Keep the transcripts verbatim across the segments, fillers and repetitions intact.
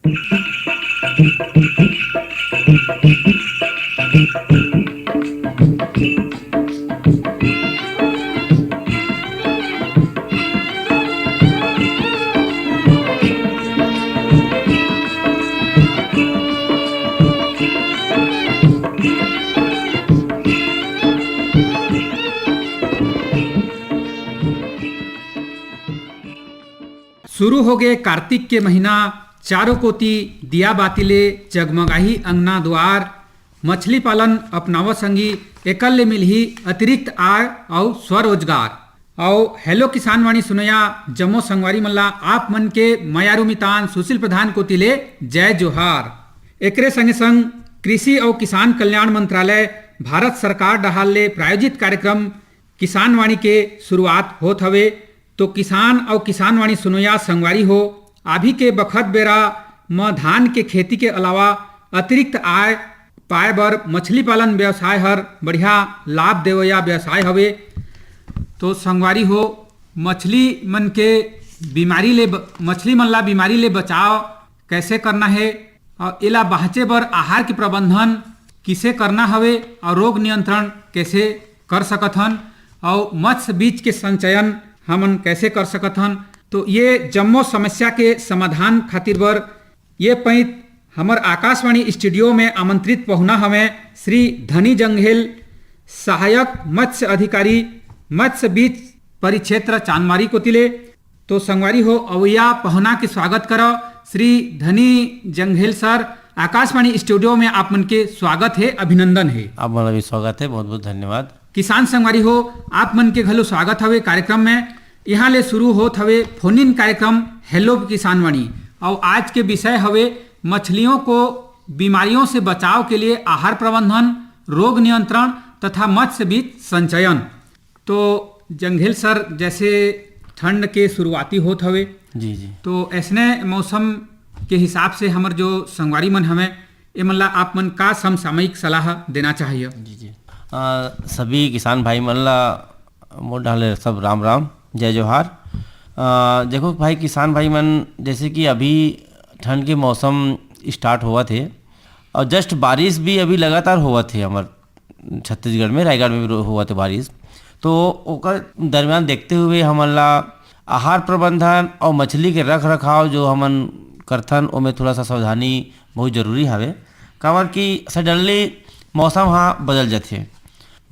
शुरू होगे कार्तिक के महीना, चारों कोती दिया बाती ले जगमगाही अंगना दुआर। मछली पालन अपनावा संगी, एकर ले मिलही अतिरिक्त आय अउ स्वरोजगार। अउ हेलो किसान वाणी सुनया जम्मो संगवारी मन ला आप मन के मयारू मितान सुशील प्रधान कोती ले जय जोहार। एकरे संगे संग कृषि अउ किसान कल्याण मंत्रालय भारत सरकार डहार ले प्रायोजित कार्यक्रम किसान वाणी के शुरुआत होत हवे। तो किसान अउ किसान वाणी सुनोया संगवारी हो, अभी के बखत बेरा म धान के खेती के अलावा अतिरिक्त आय पाए बर मछली पालन व्यवसाय हर बढ़िया लाभ देवइया व्यवसाय हवे। तो संगवारी हो, मछली मन के बीमारी ले ब-, मछली मन ला बीमारी ले बचाव कैसे करना हे, अउ एला बाँचे बर आहार के प्रबंधन किसे करना हवे, अउ रोग नियंत्रण कैसे कर सकत हन, अउ मत्स्य बीज के संचयन हमन कैसे कर सकत हन। तो ये जम्मो समस्या के समाधान खातिर बर ये पइत हमर आकाशवाणी स्टूडियो में आमंत्रित पहुना हवे श्री धनी जंघेल, सहायक मत्स्य अधिकारी, मत्स्य बीज परिक्षेत्र चांदमारी कोतिले। तो संगवारी हो, अवैया पहुना के स्वागत करव श्री धनी जंघेल सर। आकाशवाणी स्टूडियो में आप मन के स्वागत हे, अभिनंदन हे। आप मन ला भी स्वागत हे, बहुत बहुत धन्यवाद। किसान संगवारी हो, आप मन के घलो स्वागत हवे कार्यक्रम में। यहाँ ले शुरू होत हवे फोन इन कार्यक्रम हेलो किसानवाणी। अउ आज के विषय हवे मछलियों को बीमारियों से बचाव के लिए आहार प्रबंधन, रोग नियंत्रण तथा मत्स्य बीज संचयन। तो जंघेल सर, जैसे ठंड के शुरुआती होत हवे, जी, जी। तो ऐसने मौसम के हिसाब से हमर जो संगवारी मन हवे, ए मन ला आप मन का समसामयिक सलाह देना चाहिए? जी, जी। अ, सभी किसान भाई मन ला मोर डहार ले सब राम राम, जय जोहार। अ, देखो भाई, किसान भाई मन, जैसे कि अभी ठंड के मौसम start होवत हे और just बारिश भी अभी लगातार होवत हे हमर छत्तीसगढ़ में, रायगढ़ में भी रो-, होवत हे बारिश। तो ओकर दरमियान देखते हुए हमन ला आहार प्रबंधन और मछली के रख रखाव जो हमन करथन, ओमे थोड़ा सा सावधानी बहुत जरूरी हवे। काबर कि suddenly मौसम हा बदल जाथे,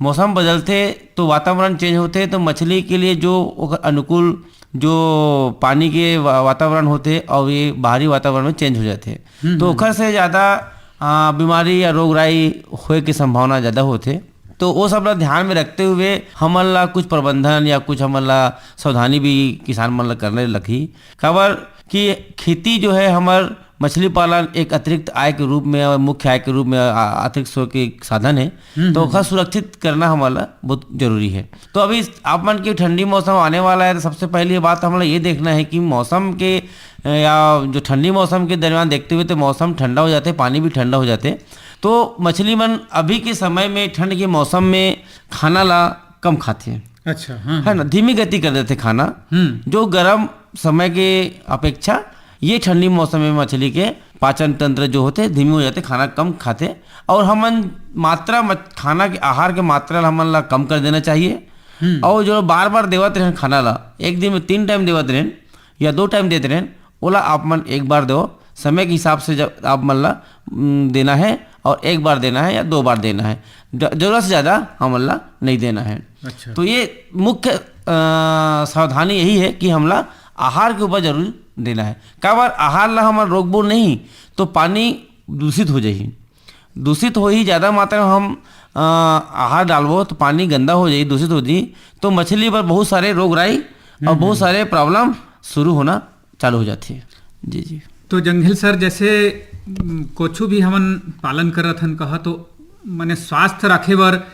मौसम बदलथे तो वातावरण change होथे, तो मछली के लिए जो ओकर अनुकूल जो पानी के वा-, वातावरण होथे और ये बाहरी वातावरण में change हो जाथे। हम्म, तो हम्म। ओकर से ज़्यादा, आ, बीमारी या रोगराई होए के संभावना ज़्यादा होथे। तो वो सब ला ध्यान में रखते हुए हमन ला कुछ प्रबंधन या कुछ हमन ला सावधानी भी किसान मन ला करने लगही। काबर कि खेती जो है हमर मछली पालन एक अतिरिक्त आय के रूप में और मुख्य आय के रूप में, आ, अतिरिक्त स्रोत के साधन है। हम्म, तो हम्म, ओखर हम्म। सुरक्षित करना हमन ला बहुत जरूरी है। तो अभी आप मन के ठंडी मौसम आने वाला है, तो सबसे पहली बात हमन ला ये देखना है कि मौसम के, अ, या जो ठंडी मौसम के दरमियान देखते हुए तो मौसम ठंडा हो जाथे, पानी भी ठंडा हो जाथे। तो मछली मन अभी के समय में ठंड के मौसम में खाना ला कम खाथे, अच्छा, हाँ, है हाँ। ना, धीमी गति कर देथे खाना। हम्म। जो गर्म समय के अपेक्षा ये ठंडी मौसम में मछली के पाचन तंत्र जो होथे धीमी हो जाथे, खाना कम खाथे। और हमन मात्रा मत-, खाना के, आहार के मात्रा ला हमन ला कम कर देना चाहिए। हम्म। और जो बार बार देवत रहेन खाना ला, एक दिन में तीन time देवत रहेन या दो time देत रहेन, ओला आप मन एक बार दो, समय के हिसाब से जब आप मन ला, उम, देना है और एक बार देना है या दो बार देना है, ज-, जरूरत से ज़्यादा हमन ला नहीं देना है। अच्छा। तो ये मुख्य, अ, सावधानी यही है कि हमला आहार के ऊपर जरूर देना है। काबर आहार ला हमन रोकबो नहीं तो पानी दूषित हो जाही, दूषित होही, ज़्यादा मात्रा में हम, अ, आहार डालबो तो पानी गंदा हो जाही, दूषित हो जाही, तो मछली बर बहुत सारे रोगराई और हम्म, बहुत हम्म। सारे problem शुरू होना चालू हो जाथे। जी, जी। तो जंघेल सर, जैसे, उम, कुछु भी हमन पालन करत हन कहा तो माने स्वास्थ्य राखे बर,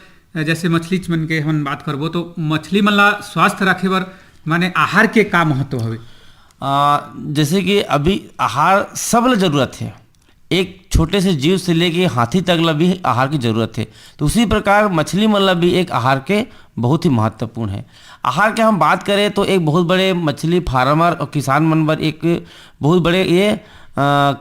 जैसे मछली मन के हमन बात करबो तो मछली मन ला स्वास्थ्य राखे बर माने आहार के का महत्व हवे? आ, जैसे कि अभी आहार सब ला जरूरत है, एक छोटे से जीव से लेके हाथी तक ला भी आहार की जरूरत है। तो उसी प्रकार मछली मन ला भी एक आहार के बहुत ही महत्वपूर्ण है। आहार के हम बात करें तो एक बहुत बड़े मछली farmer और किसान मन बर एक बहुत बड़े ये,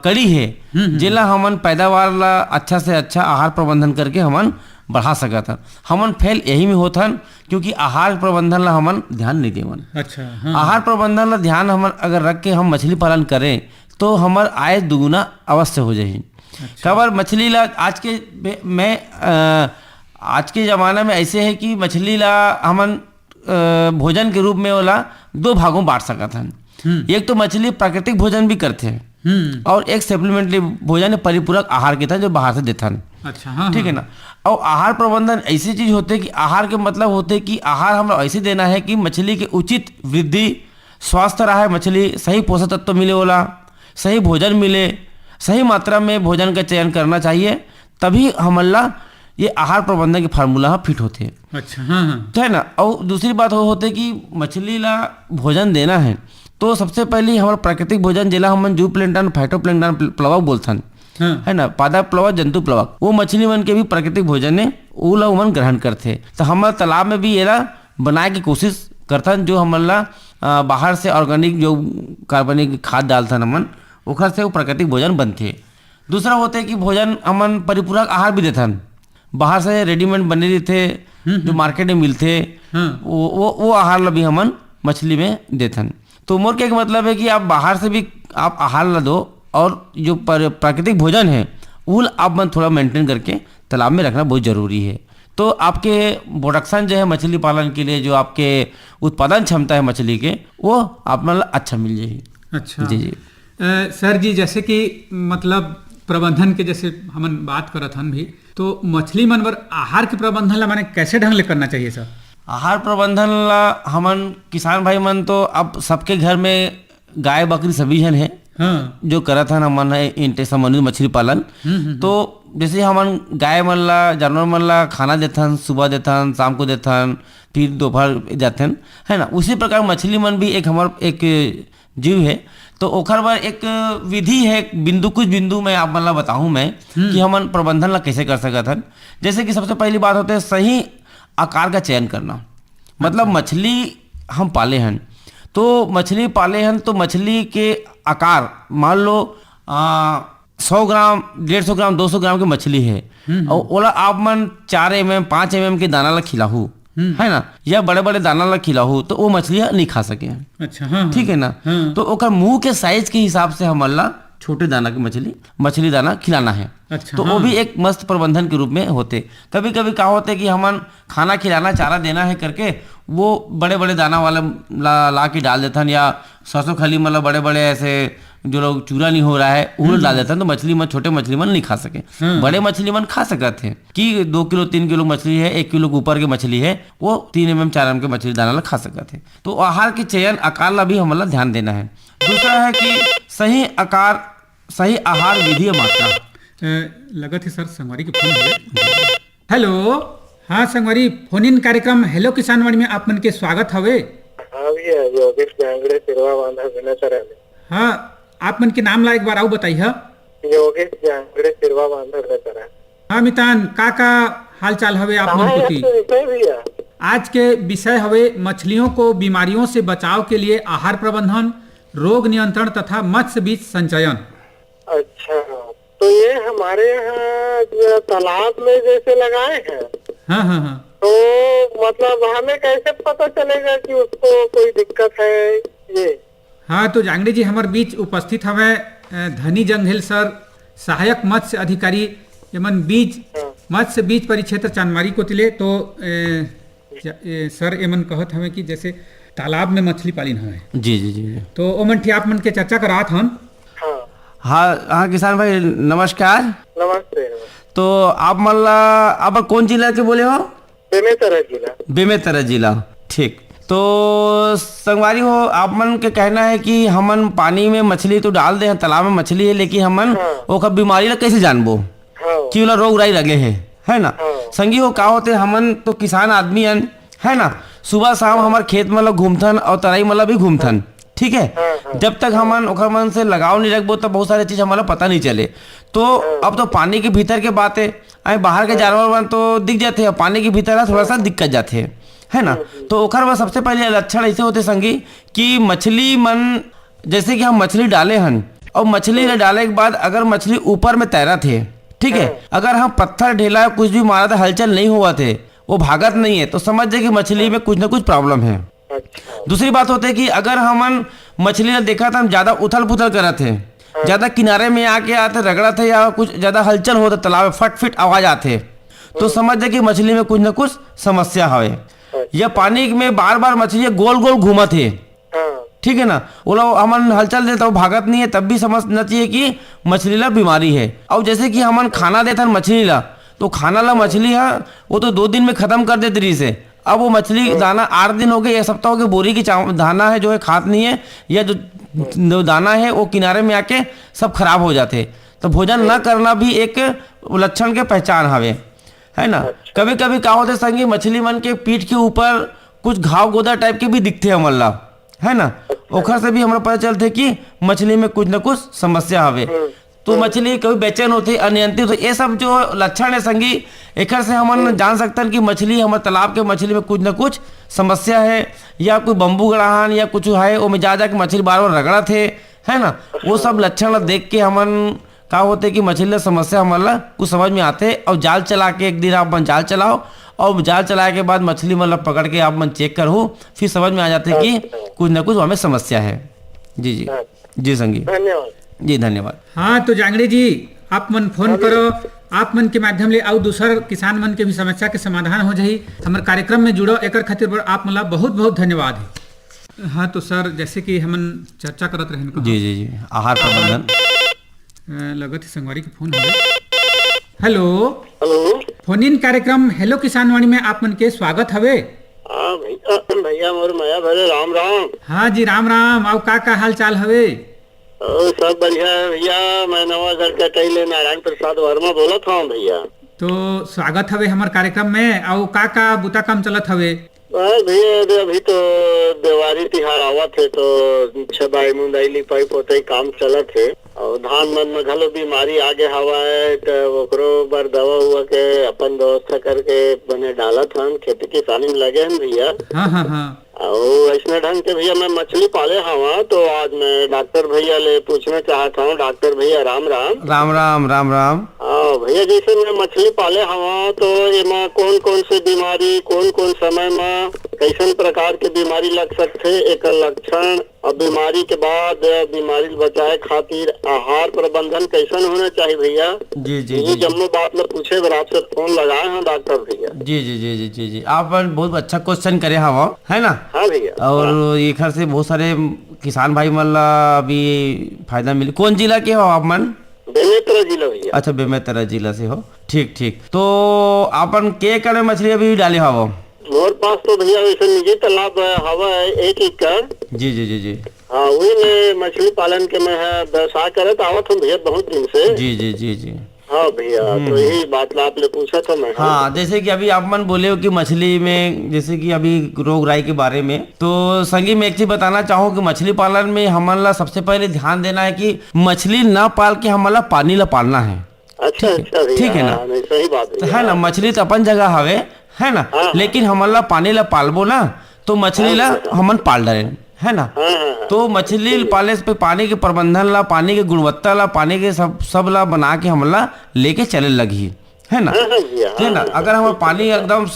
कड़ी हे, हम्म, हम्म। जेला हमन पैदावार ला अच्छा से अच्छा आहार प्रबंधन करके हमन बढ़ा सकत हन। हमन फेल यही में होत हन, क्योंकि आहार प्रबंधन ला हमन ध्यान नहीं देवन। अच्छा, हाँ। आहार प्रबंधन ला ध्यान हमन अगर रख के हम मछली पालन करें, तो हमर आय दुगुना अवश्य हो जाही। अच्छा। काबर मछली ला आज के बे-, मैं, अ, आज के जमाना में ऐसे है कि मछली ला हमन, अ, भोजन के रूप में ओला दो भागों बांट सकत हन। हम्म। एक तो मछली प्राकृतिक भोजन भी करथे हम्म। और एक सप्लीमेंट्री भोजन, परिपूरक आहार के था, जो बाहर से देथन। अच्छा, हाँ, ठीक है हाँ। ना? और आहार प्रबंधन ऐसी चीज होते कि आहार के मतलब होते कि आहार हम ऐसे देना है कि मछली के उचित वृद्धि, स्वास्थ्य रहे, मछली सही पोषक तत्व मिले ओला, सही भोजन मिले, सही मात्रा में भोजन का चयन करना चाहिए, तभी हमन ला ये आहार प्रबंधन के फार्मूला ह फिट होथे। अच्छा, हाँ, हाँ। तो है ना, और दूसरी बात वो होते कि मछली ला भोजन देना है, तो सबसे पहले हमारा प्राकृतिक भोजन, जेला हमन जू प्लेंटन, फाइटोप्लेंटन, प्ल-, प्लवक बोलथन, हाँ। है ना, पादप प्लवक, जंतु प्लवक, वो मछली मन के भी प्राकृतिक भोजन है, वो ला उमन ग्रहण करथे। तो हमर तालाब में भी एला बनाए के कोशिश करथन, जो हमन ला, अ, बाहर से ऑर्गेनिक जो कार्बनिक खाद डालथन हमन, ओखर से वो प्राकृतिक भोजन बनथे। दूसरा होते कि भोजन हमन परिपूरक आहार भी देथन, बाहर से रेडीमेड बने रहिथे, हम्म, जो हम्म। मार्केट में मिलथे, हाँ। वो, वो, वो आहार ला भी हमन मछली में देथन। तो मोर के एक मतलब है कि आप बाहर से भी आप आहार ला दो, और जो पर-, प्राकृतिक भोजन है, वो आप मन थोड़ा मेंटेन करके तालाब में रखना बहुत जरूरी है। तो आपके प्रोडक्शन जो है मछली पालन के लिए, जो आपके उत्पादन क्षमता है मछली के, वो आप मन ला अच्छा मिल जाही। अच्छा। जी, जी। अ, सर जी, जैसे कि मतलब प्रबंधन के जैसे हमन बात करत हन भी, तो मछली मन बर आहार के प्रबंधन ला माने कैसे ढंग ले करना चाहिए सर? आहार प्रबंधन ला हमन किसान भाई मन तो अब सबके घर में गाय बकरी सभी झन है, हाँ। जो करत हन हमन है इंटे समन्वित मछली पालन। हम्म, हम्म, हम्म। तो जैसे हमन गाय मन ला, जानवर मन ला खाना देथन, सुबह देथन, शाम को देथन, फिर दोपहर जाथन, है ना? उसी प्रकार मछली मन भी एक हमर एक जीव है, तो ओखर बर एक विधि है, एक बिंदु, कुछ बिंदु मैं आप मन ला बताहूँ मैं हम्म। कि हमन प्रबंधन ला कैसे कर सकत हन। जैसे कि सबसे पहली बात होते है सही आकार का चयन करना, मतलब अच्छा। मछली हम पाले हन, तो मछली पाले हन, तो मछली के आकार मान लो, आ, सौ ग्राम, डेढ़ सौ ग्राम, दो सौ ग्राम के मछली है, हम्म, हम्म। और ओला आप मन चार एम एम, पाँच एम एम के दाना ला खिलाहू, हम्म। है ना, या बड़े-बड़े दाना ला खिलाहू, तो वो मछली ह नहीं खा सके। अच्छा, हाँ, हाँ। ठीक है ना? हाँ। तो ओकर मुंह के साइज के हिसाब से हमन ला छोटे दाना के मछली, मछली दाना खिलाना है। अच्छा, तो वो हाँ। भी एक मस्त प्रबंधन के रूप में होते। कभी-कभी का होते कि हमन खाना खिलाना, चारा देना है करके, वो बड़े-बड़े दाना वाला ला, ला के डाल देथन, या सरसों खली मतलब बड़े-बड़े ऐसे जो लोग चूरा नहीं हो रहा है, वो हम्म। डाल देथन, तो मछली मन, छोटे मछली मन नहीं खा सके। हाँ। बड़े मछली मन खा सकत है कि दो किलो, तीन किलो मछली है, एक किलो के ऊपर के मछली है, वो तीन एम एम, चार एम के मछली दाना ला खा सकत है। तो आहार के चयन, आकार ला भी हमन ला ध्यान देना है। दूसरा है कि सही आकार, सही आहार विधि या मात्रा। अ, लगत है सर, संगवारी के फोन है। हेलो, हाँ संगवारी, फोन इन कार्यक्रम हेलो किसान वाणी में आप मन के स्वागत हवे। हाँ भैया, योगेश जांगड़े, सिरवा बांधा, बेमेतरा ले। हाँ, आप मन के नाम ला एक बार अउ बताई हा। योगेश जांगड़े, सिरवा बांधा, बेमेतरा। हाँ मितान, का का हाल चाल हवे आप मन हाँ, कोती? आज के विषय भैया। आज के विषय हवे मछलियों को बीमारियों से बचाव के लिए आहार प्रबंधन, रोग नियंत्रण तथा मत्स्य बीज संचयन। अच्छा, तो ये हमारे यहाँ जो तालाब में जैसे लगाए हैं, हाँ, हाँ, हाँ। तो मतलब हमें कैसे पता चलेगा कि उसको कोई दिक्कत है ये? हाँ, तो जांगड़े जी हमर बीच उपस्थित हवय, अ, धनी जंघेल सर, सहायक मत्स्य अधिकारी, एमन बीज, हाँ। मत्स्य बीज परिक्षेत्र चांदमारी कोति ले, तो, ए, ज-, ए, सर एमन कहत हवे कि जैसे तालाब में मछली पालिन हवे। जी, जी, जी, जी। तो ओमन ठी आप मन के चर्चा करात हन। हाँ। हाँ, हाँ, किसान भाई, नमस्कार। नमस्ते, नमस्ते। तो आप मन ला, आप कौन जिला के बोले हो? बेमेतरा जिला। बेमेतरा जिला, ठीक। तो संगवारी हो, आप मन के कहना है कि हमन पानी में मछली तो डाल दे हैं, तालाब में मछली है, लेकिन हमन हाँ। ओकर बीमारी ला कैसे जानबो हाँ। कि ओला रोग राई लगे है, है ना? हाँ। संगी हो, का होते, हमन तो किसान आदमी हन, है ना? सुबह शाम हमर खेत मन ला घूमथन और तराई मन ला भी घूमथन, ठीक है? हाँ, हाँ। जब तक हमन ओकर मन से लगाव नहीं रखबो, तब बहुत सारे चीज हमन ला पता नहीं चले। तो हाँ। अब तो पानी के भीतर के बात है, अरे बाहर के हाँ। जानवर मन तो दिख जाते हैं, पानी के भीतर ला थोड़ा सा दिक्कत जाते हैं, है ना? हम्म, हम्म। तो ओकर बर सबसे पहले लक्षण ऐसे होते संगी कि मछली मन, जैसे कि हम मछली डाले हन अउ मछली ला डाले के बाद अगर मछली ऊपर में तैरत हे, ठीक है, हाँ। अगर हम पत्थर, ढेला, कुछ भी मारत हे, हलचल नहीं होवत हे, वो भागत नहीं है, तो समझ जाए कि मछली में कुछ ना कुछ प्रॉब्लम है। अच्छा। दूसरी बात होते कि अगर हमन मछली ला देखत, हम ज्यादा उथल पुथल करत हे, हाँ। ज्यादा किनारे में आके आते, रगड़त हे या कुछ ज्यादा हलचल होता, तालाब में फट फिट आवाज आते, तो हाँ। समझ जाए कि मछली में कुछ ना कुछ समस्या हवे। अच्छा। या पानी में बार बार मछली गोल गोल घूमत हे, हाँ। ठीक है ना, वो लोग हमन हलचल देता, वो भागत नहीं है, तब भी समझना चाहिए कि मछली ला बीमारी है। और जैसे कि हमन खाना देथन मछली ला, तो खाना ला मछली हा, वो तो दो दिन में खत्म कर देत रहिस हे। अब वो मछली हम्म। दाना आठ दिन हो गए, एक सप्ताह हो गए, बोरी की चाव-, दाना है जो है, खात नहीं है, या जो, जो दाना है, वो किनारे में आके सब खराब हो जाते। तो भोजन न करना भी एक लक्षण के पहचान हवे, है ना। अच्छा। कभी कभी का होते संगी, मछली मन के पीठ के ऊपर कुछ घाव गोदा टाइप के भी दिखते हमन ला, है ना। अच्छा। ओखर से भी हमरा पता चलते कि मछली में कुछ न कुछ समस्या हवे। हम्म। तो हम्म। मछली कभी बेचैन होते, अनियंत्रित होते, ये सब जो लक्षण है संगी, एकर से हमन हम्म। जान सकतन कि मछली, हमर तालाब के मछली में कुछ न कुछ समस्या है, या कोई बम्बू गड़ाहन या कुछ है, ओमे जा जाके मछली बार बार रगड़त है, है ना। वो सब लक्षण ला देख के हमन का होते कि मछली ला समस्या हमन ला कुछ समझ में आते, और जाल चला के, एक दिन आप मन जाल चलाओ, और जाल चलाए के बाद मछली मन ला पकड़ के आप मन चेक करहु, फिर समझ में आ जाते कि अच्छा। कुछ ना कुछ हमें समस्या है। जी, जी। अच्छा। जी संगी। धन्यवाद। जी, धन्यवाद। हाँ, तो जांगड़े जी, आप मन फोन हाँ जी। करो, आप मन के माध्यम ले अउ दूसर किसान मन के भी समस्या के समाधान हो जाही। हमर कार्यक्रम में जुड़ो, एकर खातिर बर आप मन ला बहुत बहुत धन्यवाद है। हाँ, तो सर, जैसे कि हमन चर्चा करत रहन कहाँ? जी, जी, जी, आहार प्रबंधन। अ, लगत ही संगवारी के फोन हवे। हेलो। हेलो। फोन इन कार्यक्रम हेलो किसान वाणी में आप मन के स्वागत हवे। हाँ भैया, भैया मोर मया भरे राम राम। हाँ जी, राम राम। अउ का का हाल चाल हवे? ओ, सब बढ़िया है भैया। मैं नवागढ़ कटई ले नारायण प्रसाद वर्मा बोलत हूँ भैया। तो स्वागत हवे हमर कार्यक्रम में। अउ का का बुता काम चलत हवे? बस भैया, अभी, अभी तो देवारी तिहार आवत है, तो छबाई मुंदाई लिपाई पोताई काम चलत है। और धान मन में घलो बीमारी आगे हवाए, तो ओकरो बर दवा उवा के अपन व्यवस्था करके बने डालत हन, खेती किसानी में लगे हन भैया। हाँ, हाँ, हाँ। और ऐसने ढंग के भैया मैं मछली पाले हवा, तो आज मैं डॉक्टर भैया ले पूछना चाहत हूँ। डॉक्टर भैया, राम राम। राम राम, राम राम। हाँ भैया, जैसे मैं मछली पाले हवा, तो एमा कौन कौन से बीमारी, कौन कौन समय में कैसन प्रकार के बीमारी लग सकथे, एकर लक्षण, और बीमारी के बाद बीमारी ले बचाए खातिर आहार प्रबंधन कैसन होना चाहिए भैया? जी, जी, ये जी। जम्मो बात ला पूछे बर आपसे फोन लगाए हूँ डॉक्टर भैया। जी, जी, जी, जी, जी, जी। आप मन बहुत अच्छा क्वेश्चन करे हवा, है ना? हाँ भैया। और हाँ। एकर से बहुत सारे किसान भाई मन ला अभी फायदा मिले। कौन जिला के हो आप मन? बेमेतरा जिला भैया। अच्छा, बेमेतरा जिला से हो। ठीक, ठीक। तो आपन के एकड़ में मछली अभी डाले हवो? मोर पास तो भैया वैसे निजी तालाब हवा है, एक एकड़। जी, जी, जी, जी। हाँ, वही में मछली पालन के मैं है व्यवसाय करत आवत हूँ भैया बहुत दिन से। जी, जी, जी, जी। हाँ भैया, हम्म, तो हम्म। यही बात ला आप ले पूछा था मैं। हाँ, जैसे कि अभी आप मन बोले हो कि मछली में, जैसे कि अभी रोग राई के बारे में, तो संगी, मैं एक चीज बताना चाहूँ कि मछली पालन में हमन ला सबसे पहले ध्यान देना है कि मछली ना पाल के हमन ला पानी ला पालना है। अच्छा, ठीक है, अच्छा भैया, ठीक है ना? हाँ, नहीं, सही बात तो भैया, है ना, हाँ। मछली तो अपन जगह हवे, है ना? हाँ, हाँ। लेकिन हमन ला पानी ला पालबो ना, तो मछली हाँ ला भैया, हाँ। हमन पाल डरेन, है ना? हाँ, हाँ, हाँ। तो मछली सही है। पाले से पे पानी के प्रबंधन ला, पानी के गुणवत्ता ला, पानी के सब, सब ला बना के हमन ला लेके चले लगही, है ना? हाँ, हाँ भैया, है हाँ, ना? हाँ, अगर हमर बिल्कुल पानी भैया। एकदम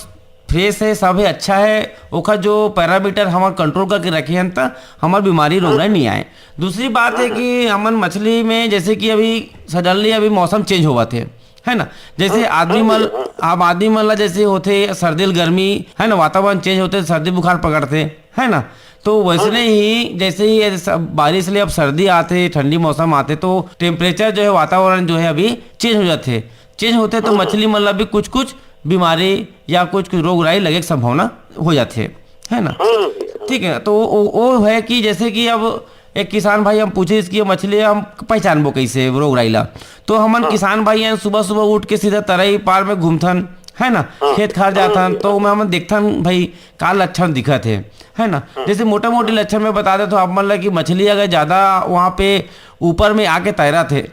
फ्रेश है, सब है, अच्छा है, ओखर जो पैरामीटर हमन कंट्रोल करके रखे हन, त हमर बीमारी, हाँ, रोग राई नहीं आए। दूसरी बात हाँ, है हाँ। कि हमन मछली में, जैसे कि अभी सडनली अभी मौसम चेंज होवत है, है ना? जैसे हाँ, आदमी हाँ मन, भैया, हाँ। आम आदमी मन ला जैसे होथे सर्दी ल गर्मी, है ना, वातावरण चेंज होथे, सर्दी बुखार पकड़थे, है ना? तो वैसने हाँ। ही जैसे ही ये सब बारिश ले अब सर्दी आथे, ठंडी मौसम आथे, तो टेम्परेचर जो है, वातावरण जो है, अभी चेंज हो जाथे। चेंज होथे तो हाँ, हाँ। मछली मन ला भी कुछ-कुछ बीमारी या कुछ-कुछ रोग राई लगे के संभावना हो जाथे, है ना? हाँ, हाँ भैया, हाँ। ठीक है, तो वो, वो है कि जैसे कि अब एक किसान भाई हम पूछे इसकी मछली हम पहचानबो कैसे रोग राई ला? तो हमन हाँ। किसान भाई हैं, सुबह-सुबह उठ के सीधा तरई पार में घूमथन, है ना? हाँ। खेत खार हाँ, जाथन, हाँ, तो हाँ। ओमे हमन देखथन भाई का लक्षण दिखत हे, है ना? हाँ। जैसे मोटा-मोटी हाँ। लक्षण में बता देथों आप मन ला कि मछली अगर ज्यादा वहाँ पे ऊपर में आके तैरत हे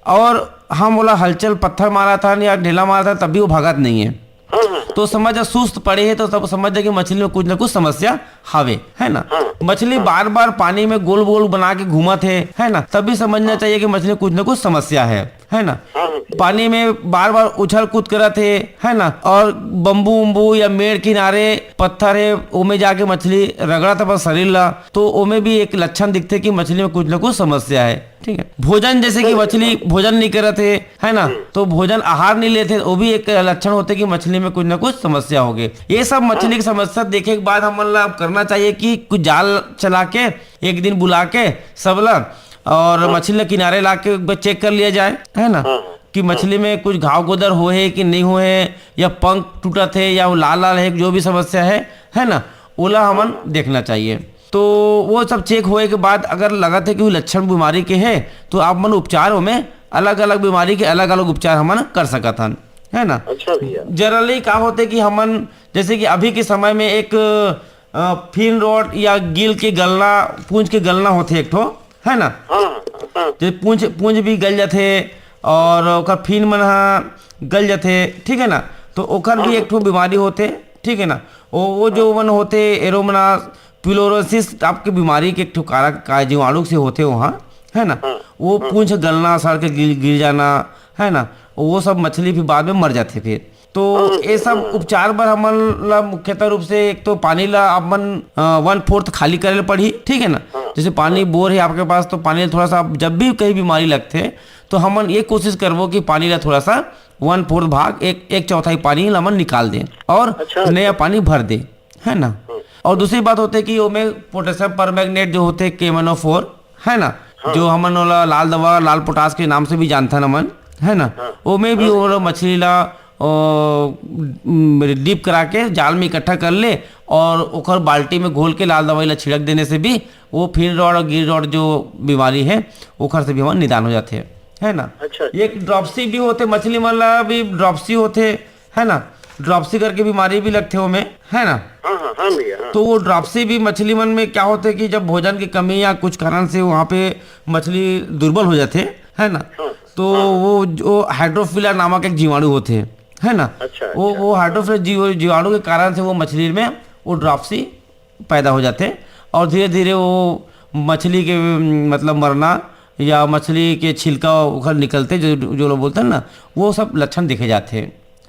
और हम ओला हलचल पत्थर मारत हन या ढेला मारत हन, तब भी वो भागत नहीं है। हाँ, हाँ। तो समझ जा सुस्त पड़े हे, तो तब समझ जा कि मछली में कुछ ना कुछ समस्या हवे, है ना? हाँ। मछली हाँ। बार-बार पानी में गोल-गोल बना के घूमत हे, है ना? तब भी समझना हाँ। चाहिए कि मछली में कुछ ना कुछ समस्या है, है ना? हाँ, हाँ। पानी में बार-बार उछल कूद करत हे, है ना? और बम्बू-उम्बू या मेड़ किनारे पत्थर हे, ओमे जाके मछली रगड़त अपन शरीर ला, तो ओमे भी एक लक्षण दिखथे कि मछली में कुछ ना कुछ समस्या है। ठीक है, भोजन जैसे कि मछली भोजन नहीं करत हे, है ना, हम्म। तो भोजन आहार नहीं लेथे, वो भी एक लक्षण होथे कि मछली में कुछ ना कुछ समस्या हो गई। ये सब मछली की समस्या देखे के बाद हमन ला अब करना चाहिए कि कुछ जाल चला के एक दिन बुला के सब ला और हाँ। मछली ला किनारे ला के एक बार चेक कर लिया जाए, है ना, हाँ, हाँ। कि मछली में कुछ घाव गोदर होए हे कि नहीं होए हे, या पंख टूटत हे या वो लाल लाल है, जो भी समस्या है, है ना, ओला हमन हाँ। देखना चाहिए। तो वो सब चेक होए के बाद अगर लगत हे कि वो लक्षण बीमारी के हे, तो आप मन उपचार ओमे अलग-अलग बीमारी के अलग-अलग उपचार हमन कर सकत हन, है ना? अच्छा भैया। Generally का होथे कि हमन, जैसे कि अभी के समय में एक, अ, फिन रॉड या गिल के गलना, पूंछ के गलना होथे एक ठो, है ना? हाँ, हाँ। जे पूंछ, पूंछ भी गल जाथे और ओकर फिन मन ह गल जाथे, ठीक है ना? तो ओकर भी हाँ। एक ठो बीमारी होथे, ठीक है ना? वो, वो जो मन होथे, एरोमना पिलोरोसिस आपके बीमारी के एक ठो कारक का जीवाणु से होथे वहाँ, है ना? हाँ, वो हाँ। पूंछ गलना, सड़ के गिर, गिर जाना, है ना? वो सब मछली फिर बाद में मर जाथे फिर। तो हाँ, ये सब हाँ। उपचार बर हमन ला मुख्यतः रूप से एक तो पानी ला अपन, अ, वन फोर्थ खाली करे ल पड़ही, ठीक है ना? हाँ, जैसे पानी हाँ। बोर है आपके पास, तो पानी ला थोड़ा सा आप जब भी कहीं बीमारी लगथे, तो हमन ये कोशिश करबो कि पानी ला थोड़ा सा वन फोर्थ भाग, एक, एक चौथाई पानी ला हमन निकाल दें और अच्छा, नया अच्छा। पानी भर दें। है ना? हम्म। और दूसरी बात होथे कि ओमे पोटेशियम परमैंगनेट जो होथे, के एम एन ओ फोर, है ना? हाँ। जो हमन ओला लाल दवा, लाल पोटाश के नाम से भी जानथन हमन, है ना? हाँ। ओमे भी हाँ। ओला मछली ला, ओ, म, डीप करा के जाल में इकट्ठा कर ले और ओकर बाल्टी में घोल के लाल दवाई ला छिड़क देने से भी वो फिन रॉड और गिल रॉड जो बीमारी है, ओकर से भी हमर निदान हो जाथे, है ना? अच्छा, अच्छा। एक ड्रॉपसी भी होथे, मछली मन ला भी ड्रॉपसी होथे, है ना? ड्रॉपसी करके बीमारी भी लगथे ओमे, है ना? हाँ, हाँ, हाँ भैया, हाँ। तो वो ड्रॉपसी भी मछली मन में क्या होथे कि जब भोजन की कमी या कुछ कारण से वहाँ पे मछली दुर्बल हो जाथे, है ना? हाँ, तो हाँ। वो जो हाइड्रोफिला नामक एक जीवाणु होथे, है ना? अच्छा, वो, अच्छा। वो हाइड्रोफिला जीव-, जीवाणु के कारण से वो मछली में वो ड्रॉपसी पैदा हो जाथे और धीरे-धीरे वो मछली के, मतलब, मरना या मछली के छिलका ओखर निकलथे, जो, जो लोग बोलथन ना, वो सब लक्षण देखे जाथे,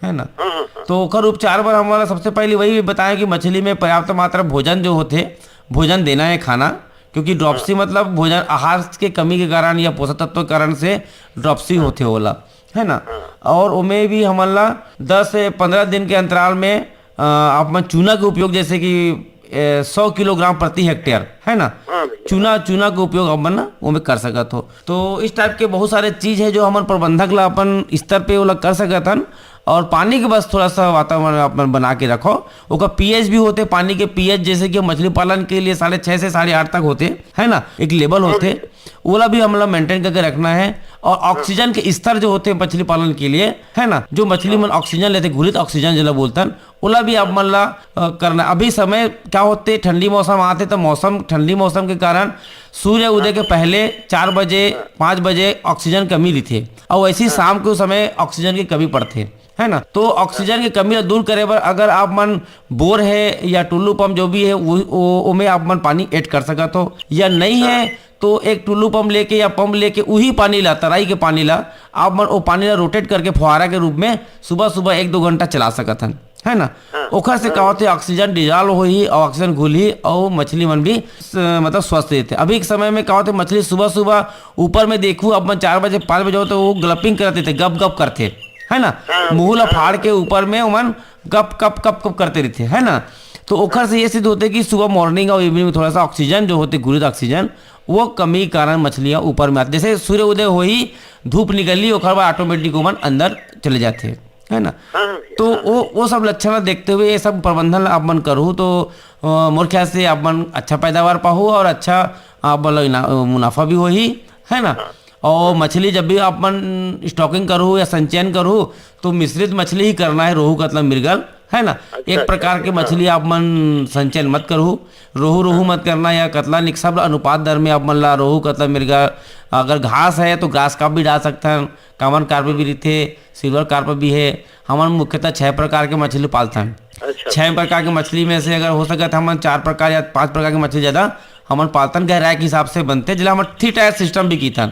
है ना? हाँ, हाँ, हाँ। तो ओखर उपचार बर हमन ला सबसे पहले वही बताएं कि मछली में पर्याप्त मात्रा भोजन जो होथे, भोजन देना है, खाना, क्योंकि ड्रॉपसी हाँ। मतलब भोजन आहार के कमी के कारण या पोषक तत्व के कारण से ड्रॉपसी हाँ। होथे ओला, है ना? हाँ। और ओमे भी हमन ला दस से पन्द्रह दिन के अंतराल में, अ, आप मन चूना के उपयोग, जैसे कि, ए, सौ किलोग्राम प्रति हेक्टेयर, है ना? हाँ भैया। चूना, चूना के उपयोग आप मन ना ओमे कर सकत हो। तो इस टाइप के बहुत सारे चीज है जो हमन प्रबंधक ला अपन स्तर पे ओला कर सकत हन। और पानी के बस थोड़ा सा वातावरण आप मन बना के रखो। ओकर पीएच भी होथे, पानी के पीएच, जैसे कि मछली पालन के लिए साढ़े छः से साढ़े आठ तक होथे, है ना, एक लेवल होथे, ओला भी हमला मेंटेन करके रखना है। और ऑक्सीजन के स्तर जो होथे मछली पालन के लिए, है ना, जो मछली मन ऑक्सीजन लेथे, घुलित ऑक्सीजन जेला बोलथन, ओला भी आप मन ला, अ, करना। अभी समय क्या होथे, ठंडी मौसम आथे, तो मौसम, ठंडी मौसम के कारण सूर्य उदय के पहले चार बजे, पाँच बजे ऑक्सीजन कमी रहिथे, और वैसे ही शाम के समय ऑक्सीजन की कमी पड़थे, है ना? तो ऑक्सीजन की कमी ला दूर करे बर अगर आप मन बोर है या टुल्लू पंप जो भी है, वो, वो, ओमे आप मन पानी ऐड कर सकत हो, या नहीं है तो एक टुल्लू पंप लेके या पंप लेके उही पानी ला, तराई के पानी ला, आप मन वो पानी ला रोटेट करके फुहारा के रूप में सुबह सुबह एक दो घंटा चला सकत हन, है ना? हाँ। ओखर से का होथे, ऑक्सीजन डिजॉल्व होही और ऑक्सीजन घुलही और मछली मन भी स-, मतलब, स्वस्थ रहथे। अभी के समय में का होथे, मछली सुबह सुबह ऊपर में देखू, अपन चार बजे, पाँच बजे हो तो वो ग्लपिंग करत रहिथे, गप गप करथे, है ना? हाँ, मुंह ला हाँ। फाड़ के ऊपर में ओमन गप गप गप गप करते रहिथे, है ना? तो ओखर से ये सिद्ध होथे कि सुबह मॉर्निंग और इवनिंग में थोड़ा सा ऑक्सीजन जो होथे, घुलित ऑक्सीजन, वो कमी के कारण मछलियाँ ऊपर में आथे। जैसे सूर्य उदय होही, धूप निकलही, ओखर बाद ऑटोमेटिक ओमन अंदर चले जाथे, है ना? हाँ, हाँ भैया, तो हाँ। वो, वो सब लक्षण ला देखते हुए ये सब प्रबंधन ला आप मन करहू तो, अ, मोर ख्याल से आप मन अच्छा पैदावार पाहू और अच्छा आप मन ला इना-, मुनाफा भी होही, है ना? हाँ। और मछली जब भी आप मन स्टॉकिंग करहू या संचयन करहू, तो मिश्रित मछली ही करना है, रोहू, कतला, मृगल, है ना। अच्छा, एक अच्छा, प्रकार के अच्छा, मछली आप मन संचयन मत करहू, रोहू रोहू मत करना या कतला निक, सब ला अनुपात दर में आप मन ला रोहू, कतला, मिर्गा, अगर घास है तो ग्रास कार्प भी डाल सकथन, कॉमन कार्प भी रहिथे, सिल्वर कार्प भी है। हमन मुख्यतः छह प्रकार के मछली पालथन। अच्छा। छह प्रकार के मछली में से अगर हो सकत हमन चार प्रकार या पांच प्रकार के मछली ज्यादा हमन पालथन, गहराई के हिसाब से बनथे, जेला हमन थ्री टायर सिस्टम भी कहिथन।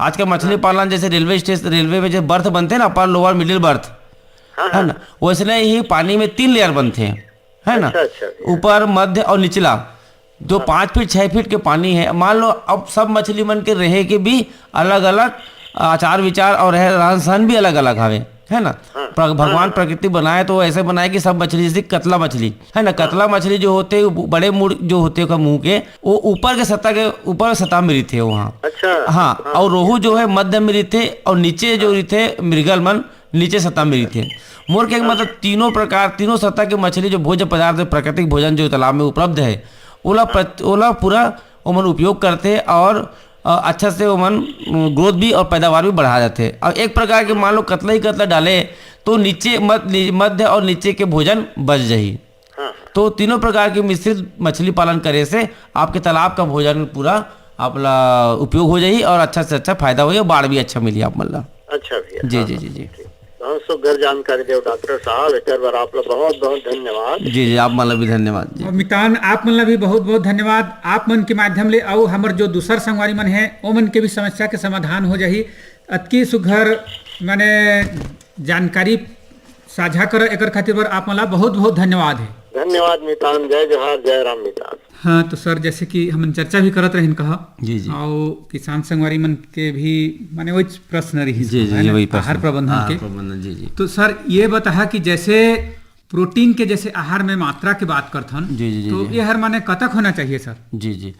आजकल मछली पालन जैसे रेलवे स्टेशन, रेलवे में जो बर्थ बनथे ना, अपर, लोअर, मिडिल बर्थ, हाँ, है हाँ। ना, वैसने ही पानी में तीन लेयर बनथे, है ना। अच्छा, अच्छा, भैया। ऊपर, मध्य और निचला, जो हाँ। पाँच फीट, छह फीट के पानी है, मान लो अब सब मछली मन के रहे के भी अलग-अलग आचार विचार और रह-, रहन सहन भी अलग-अलग हवे, है ना। हाँ। प्र-, भगवान हाँ। प्रकृति बनाए तो ऐसे बनाए कि सब मछली, जैसे कतला मछली, है ना, कतला मछली जो होथे, वो बड़े मुड़ जो होथे ओकर मुंह के, वो ऊपर के सतह के, ऊपर सतह में रहिथे वहाँ। अच्छा। हाँ, हाँ। और रोहू जो है मध्य में रहिथे और नीचे जो रहिथे मृगल मन, नीचे सतह में रहिथे। मोर के मतलब तीनों प्रकार, तीनों सतह के मछली जो भोज्य पदार्थ, प्राकृतिक भोजन जो तालाब में उपलब्ध है, ओला प्र-, ओला पूरा ओमन उपयोग करथे और, अ, अच्छा से ओमन, उम, ग्रोथ भी और पैदावार भी बढ़ा जाथे। और एक प्रकार के मान लो कतला ही कतला डाले तो नीचे मध-, नि-, मध्य और नीचे के भोजन बच जाही। हाँ, हाँ। तो तीनों प्रकार के मिश्रित मछली पालन करे से आपके तालाब का भोजन पूरा आप ला उपयोग हो जाही और अच्छा से अच्छा फायदा होही और बाढ़ भी अच्छा मिली आप मन ला। अच्छा भैया, जी, हाँ, जी, हाँ, जी, जी। ठीक। बहुत सुघर जानकारी देव डॉक्टर साहब, एकर बर आप ला बहुत बहुत धन्यवाद। जी, जी, आप मन ला भी धन्यवाद। जी। और मितान, आप मन ला भी बहुत बहुत धन्यवाद। आप मन के माध्यम ले अउ हमर जो दूसर संगवारी मन हैं, ओ मन के भी समस्या के समाधान हो जाही। अतकी सुघर माने जानकारी साझा कर, एकर खातिर बर आप मन ला बहुत बहुत धन्यवाद है। धन्यवाद मितान, जय जोहार, जय राम मितान। हाँ, तो सर, जैसे कि हमन चर्चा भी करत रहिन कहा, जी, जी। अउ किसान संगवारी मन के भी माने वही प्रश्न रहिस, जी, जी, है जी, ना? वही प्रश्न। आहार प्रबंधन आहार के। प्रबंधन, जी, जी। तो सर, ये बताहा कि जैसे प्रोटीन के जैसे आहार में मात्रा के बात करथन, जी, जी, जी, तो जी। ये हर माने कतक होना चाहिए सर? जी, जी।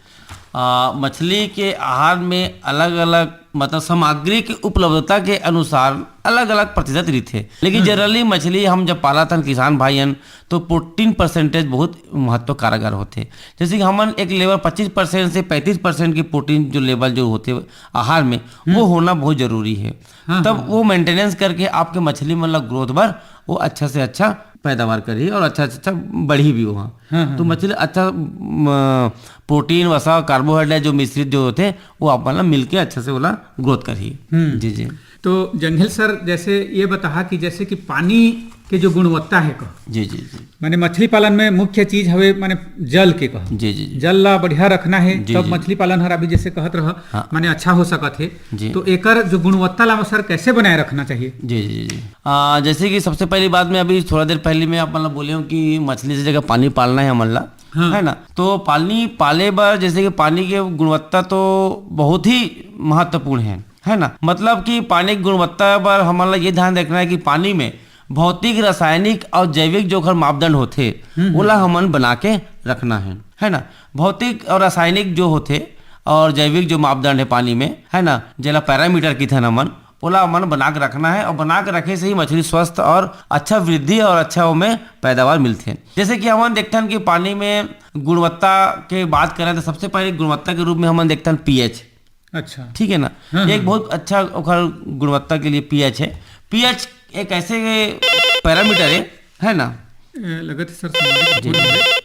आ, मछली के आहार में अलग-अलग, मतलब, सामग्री की उपलब्धता के अनुसार अलग-अलग प्रतिशत रहिथे। लेकिन हम्म। Generally मछली हम जब पालत हन किसान भाई हन, तो प्रोटीन परसेंटेज बहुत महत्व कारगर होथे। जैसे कि हमन एक लेवल पच्चीस परसेंट से पैंतीस परसेंट की प्रोटीन जो लेवल जो होथे आहार में, वो हम्म। होना बहुत जरूरी है। हाँ, तब हाँ। वो मेंटेनेंस करके आपके मछली मन ला ग्रोथ बर वो अच्छा से अच्छा पैदावार करही और अच्छा से अच्छा बढ़ही भी वो। हाँ, हाँ, तो हाँ। मछली अच्छा, म, प्रोटीन, वसा, कार्बोहाइड्रेट जो मिश्रित जो होथे, वो आप मन ला मिलके अच्छा से ओला ग्रोथ करही। हम्म। जी, जी। तो जंघेल सर, जैसे ये बताहा कि जैसे कि पानी के जो गुणवत्ता है कह, जी, जी, जी। माने मछली पालन में मुख्य चीज हवे माने जल के कह। जी, जी, जी। जल ला बढ़िया रखना है, जी, तब जी। मछली पालन हर अभी जैसे कहत रह, हाँ। माने अच्छा हो सकत है। जी। तो एकर जो गुणवत्ता ला सर कैसे बनाए रखना चाहिए? जी, जी, जी। आ, जैसे कि सबसे पहली बात मैं अभी थोड़ा देर पहले मैं आप मन ला बोले हूँ कि मछली से जगह पानी पालना है हमन ला, हाँ। है ना? तो पानी पाले बर जैसे कि पानी के गुणवत्ता तो बहुत ही महत्वपूर्ण है, है ना? मतलब कि पानी की गुणवत्ता बर हमन ला ये ध्यान रखना है कि पानी में भौतिक, रासायनिक और जैविक जो ओखर मापदंड होथे, हम्म, हम्म। ओला हमन बना के रखना है, है ना? भौतिक और रासायनिक जो होथे और जैविक जो मापदंड है पानी में, है ना, जेला पैरामीटर कहिथन हमन, ओला हमन बना के रखना है और बना के रखे से ही मछली स्वस्थ और अच्छा वृद्धि और अच्छा ओमे पैदावार मिलथे। जैसे कि हमन देखथन कि पानी में गुणवत्ता के बात करें तो सबसे पहले गुणवत्ता के रूप में हमन देखथन पीएच। अच्छा। ठीक है ना? हाँ, एक हाँ। बहुत अच्छा ओखर गुणवत्ता के लिए पीएच है। पीएच एक ऐसे पैरामीटर है, है ना? ए, लगत है सर, संगवारी के जी, फोन जी। आ गए।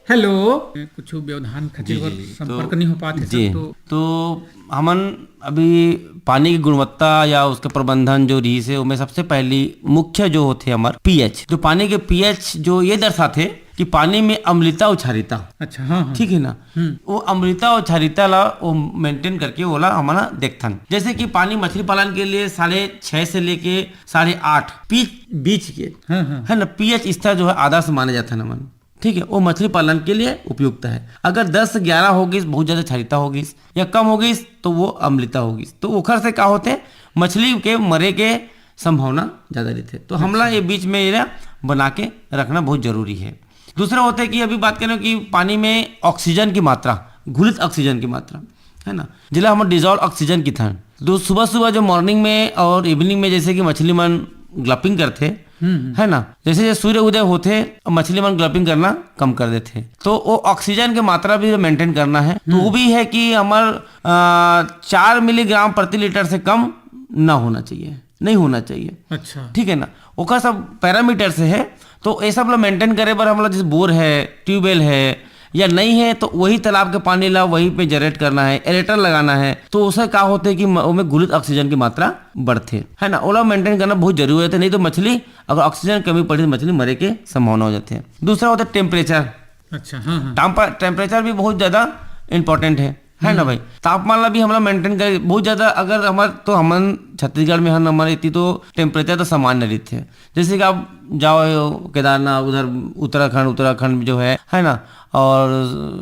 हेलो, कुछ व्यवधान खातिर जी, जी, जी। संपर्क तो, नहीं हो पात है सर, जी। तो तो हमन अभी पानी की गुणवत्ता या उसके प्रबंधन जो रहिस हे, ओमे सबसे पहली मुख्य जो होथे हमर पीएच, जो पानी के पीएच जो ये दर्शाथे कि पानी में अम्लता और क्षारीयता। अच्छा, हाँ, हाँ। ठीक है ना? हम्म। वो अम्लता और क्षारीयता ला वो मेंटेन करके ओला हमन देखथन। जैसे कि पानी मछली पालन के लिए साढ़े छह से लेके साढ़े आठ पी-, बीच के, हाँ, हाँ। है ना, पीएच स्तर जो है आदर्श माने जाथे हमन। ठीक है, वो मछली पालन के लिए उपयुक्त है। अगर दस से ग्यारह हो गिस, बहुत ज्यादा क्षारीयता हो गिस या कम हो गिस, तो वो अम्लता हो गिस। तो ओखर से का होथे, मछली के मरे के संभावना ज्यादा रहिथे। तो हमला अच्छा। ये बीच में एला बना के रखना बहुत जरूरी है। दूसरा होता है कि अभी बात करें कि पानी में ऑक्सीजन की मात्रा, घुलित ऑक्सीजन की मात्रा, है ना, जेला हम डिजॉल्व ऑक्सीजन कहिथन। तो सुबह सुबह जो मॉर्निंग में और इवनिंग में जैसे कि मछली मन ग्लपिंग करथे, हम्म, हम्म। है ना, जैसे जैसे सूर्य उदय होथे, मछली मन ग्लपिंग करना कम कर देथे, तो वो ऑक्सीजन के मात्रा भी मेंटेन करना है। तो हम्म। वो भी है कि हमर, अ, चार मिलीग्राम प्रति लीटर से कम ना होना चाहिए। नहीं होना चाहिए। अच्छा। ठीक है ना, ओकर सब पैरामीटर से है। तो ये सब ला मेंटेन करे बर हमला जैसे बोर है, ट्यूबवेल है या नहीं है, तो वही तालाब के पानी ला वहीं पे जनरेट करना है, एरेटर लगाना है। तो उससे का होते है कि म-, ओमे घुलित ऑक्सीजन की मात्रा बढ़ते है ना, ओला मेंटेन करना बहुत जरूरी होते है। नहीं तो मछली अगर ऑक्सीजन कमी पड़े तो मछली मरे के संभावना हो जाते है। दूसरा होता है टेम्परेचर। अच्छा, हाँ, हाँ। टेम्परेचर भी बहुत ज्यादा इंपॉर्टेंट है, है ना भाई? तापमान ला भी हमला मेंटेन करे बहुत ज्यादा। अगर हमारे, तो हमन छत्तीसगढ़ में हन, हमारे इतनी तो टेम्परेचर तो सामान्य रहते हैं। जैसे कि आप जाओ केदारनाथ, उधर उत्तराखंड, उत्तराखंड में जो है, है ना, और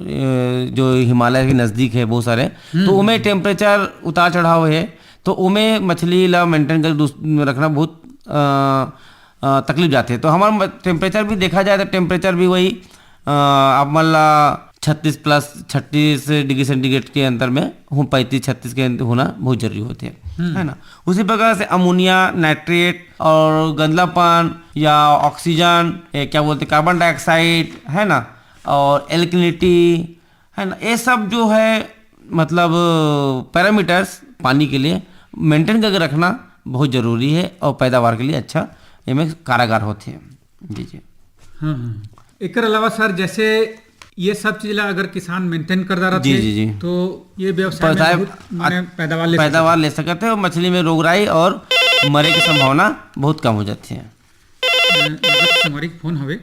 ए, जो हिमालय के नजदीक है बहुत सारे, तो उमें टेम्परेचर उतार चढ़ाव है, तो उमें मछली ला मेंटेन कर दूस-, रखना बहुत अ, अ, तकलीफ जाते हैं। तो हमारा टेम्परेचर भी देखा जाए तो टेम्परेचर भी वही अ, आप मन ला छत्तीस प्लस छत्तीस डिग्री सेंटीग्रेड के अंदर में हो, पैंतीस छत्तीस के अंदर होना बहुत जरूरी होते हैं, है ना। उसी प्रकार से अमोनिया नाइट्रेट और गंदलापन या ऑक्सीजन, ए, क्या बोलते हैं, कार्बन डाइऑक्साइड, है ना, और एल्कलिनिटी, है ना, ये सब जो है, मतलब, पैरामीटर्स पानी के लिए मेंटेन करके रखना बहुत जरूरी है और पैदावार के लिए अच्छा इनमें कारागार होते हैं। जी, जी। हाँ, हाँ। एकर अलावा सर, जैसे ये सब चीज ला अगर किसान मेंटेन करता रहते, जी, जी, जी। तो ये व्यवसाय में बहुत, माने, पैदावार ले सकते हैं और मछली में रोगराई और मरे की संभावना बहुत कम हो जाती है। अ, लगत संगवारी के फोन हवे।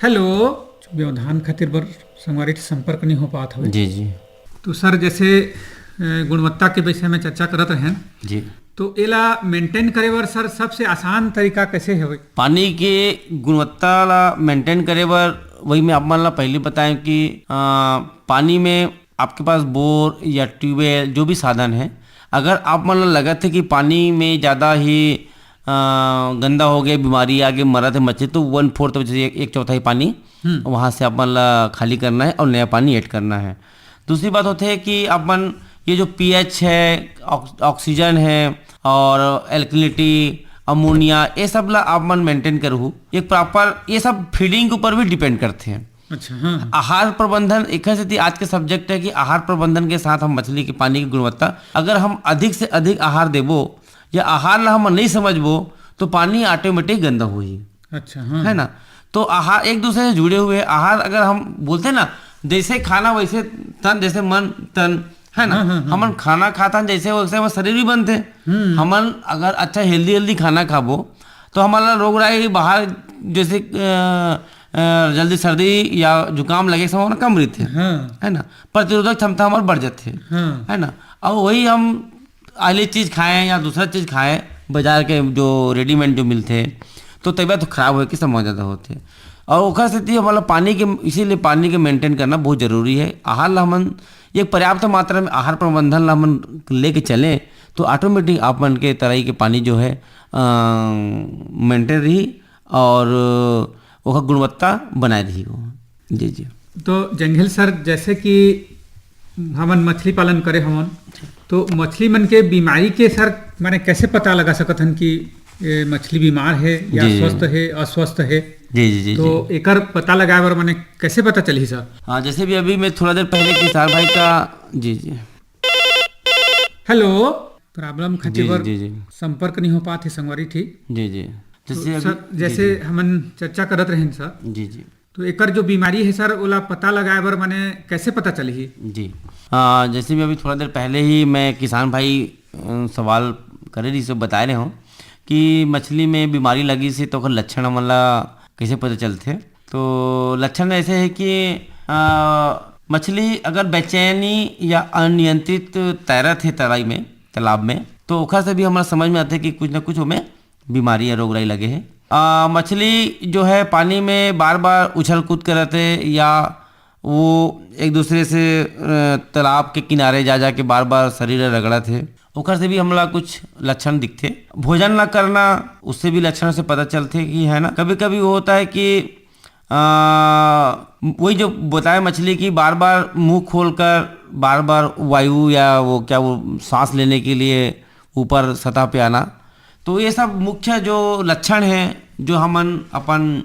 हेलो। व्यवधान खातिर बर संगवारी से संपर्क नहीं हो पात हवे। जी, जी। तो सर, जैसे, अ, गुणवत्ता के विषय में चर्चा करत रहेन, जी। तो एला मेंटेन करे बर सर, सबसे आसान तरीका कैसे हवे? पानी के गुणवत्ता ला मेंटेन करे बर वही मैं आप मन ला पहले बताएं कि, अ, पानी में आपके पास बोर या ट्यूबवेल, जो भी साधन है, अगर आप मन ला लगत है कि पानी में ज़्यादा ही, अ, गंदा हो गया, बीमारी आ गई, मरत है मछली, तो वन फोर्थ, जैसे एक, एक चौथाई पानी वहाँ से आप मन ला खाली करना है और नया पानी ऐड करना है। दूसरी बात होते है कि आप मन ये जो पीएच है, ऑक्स-, ऑक्सीजन है और एल्कलिनिटी, अमोनिया, ये सब ला आप मन मेंटेन करहू। एक प्रॉपर ये सब फीडिंग के ऊपर भी डिपेंड करते हैं। अच्छा, हाँ, हाँ। आहार प्रबंधन एक सेती आज के सब्जेक्ट है कि आहार प्रबंधन के साथ हम मछली के पानी की गुणवत्ता, अगर हम अधिक से अधिक आहार देबो या आहार ला हम नहीं समझबो, तो पानी ऑटोमेटिक गंदा होही। अच्छा, हाँ। है ना? तो आहार एक दूसरे से जुड़े हुए हैं। आहार अगर हम बोलते हैं ना, जैसे खाना वैसे तन, जैसे मन तन, है ना? हाँ, हाँ, हाँ। हमन खाना खाथन जैसे वैसे हमर शरीर भी बनते। हमन अगर अच्छा हेल्दी हेल्दी खाना खाबो, तो हमारा रोग राई बाहर जैसे, अ, अ, जल्दी सर्दी या जुकाम लगे के संभावना कम रहते। हाँ। है ना? प्रतिरोधक क्षमता हमार बढ़ जाते। हाँ। है ना? और वही हम आली चीज खाएं या दूसरा चीज खाएं, बाजार के जो रेडीमेड जो मिलते, तो तबीयत खराब होए के संभावना ज्यादा होते। और ओकर सेती हमारा पानी के, इसीलिए पानी के मेंटेन करना बहुत जरूरी है। आहार ला हमन एक पर्याप्त मात्रा में आहार प्रबंधन ला हमन लेके चलें, तो ऑटोमेटिक आप मन के तराई के पानी जो है, अ, मेंटेन रही और ओकर गुणवत्ता बनाए रही हो। जी, जी। तो जंघेल सर, जैसे कि हमन मछली पालन करे हवन, तो मछली मन के बीमारी के सर, माने कैसे पता लगा सकत हन कि ये मछली बीमार है या जी, जी। स्वस्थ है, अस्वस्थ है? जी, जी, जी, तो जी। एकर पता लगाए बर माने कैसे पता चलही सर? हाँ, जैसे भी अभी मैं थोड़ा देर पहले किसान भाई का, जी, जी। हेलो, प्रॉब्लम खातिर जी, जी, बर जी, जी। संपर्क नहीं हो पात हे संगवारी, ठीक? जी, जी। तो जैसे अभी, सर, जी, जैसे जी। हमन चर्चा करत रहेन सर, जी, जी। तो एकर जो बीमारी है सर, ओला पता लगाए बर माने कैसे पता चलही? जी। आ, जैसे भी अभी थोड़ा देर पहले ही मैं किसान भाई, अ, सवाल करे रही, सब बताए रहे हों कि मछली में बीमारी लगी से तो ओकर लक्षण हमन ला कैसे पता चलथे? तो लक्षण ऐसे है कि, आ, मछली अगर बेचैनी या अनियंत्रित तैरत है तराई में, तालाब में, तो ओखर से भी हमारा समझ में आते कि कुछ ना कुछ ओमे बीमारी या रोगराई लगे है। आ, मछली जो है पानी में बार-बार उछल कूद करत है या वो एक दूसरे से, अ, तालाब के किनारे जा जा के बार-बार शरीर रगड़त है, ओकर से भी हमला कुछ लक्षण दिखथे। भोजन न करना, उससे भी लक्षण से पता चलथे कि, है ना, कभी-कभी वो होता है कि, आ, वही जो बताए मछली की बार-बार मुंह खोलकर बार-बार वायु या वो क्या वो सांस लेने के लिए ऊपर सतह पे आना, तो ये सब मुख्य जो लक्षण हैं, जो हमन अपन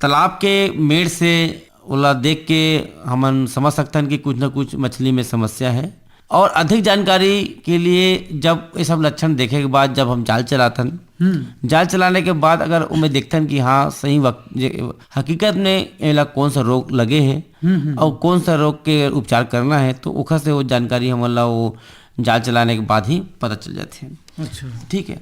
तालाब के मेड़ से ओला देख के हमन समझ सकथन कि कुछ न कुछ मछली में समस्या है। और अधिक जानकारी के लिए, जब ये सब लक्षण देखे के बाद जब हम जाल चलाथन, जाल चलाने के बाद अगर ओमे देखथन कि हाँ, सही वक्त, जे, हकीकत में एला कौन सा रोग लगे हे और कौन सा रोग के उपचार करना है, तो ओखर से वो जानकारी हमन ला वो जाल चलाने के बाद ही पता चल जाथे। अच्छा। ठीक है,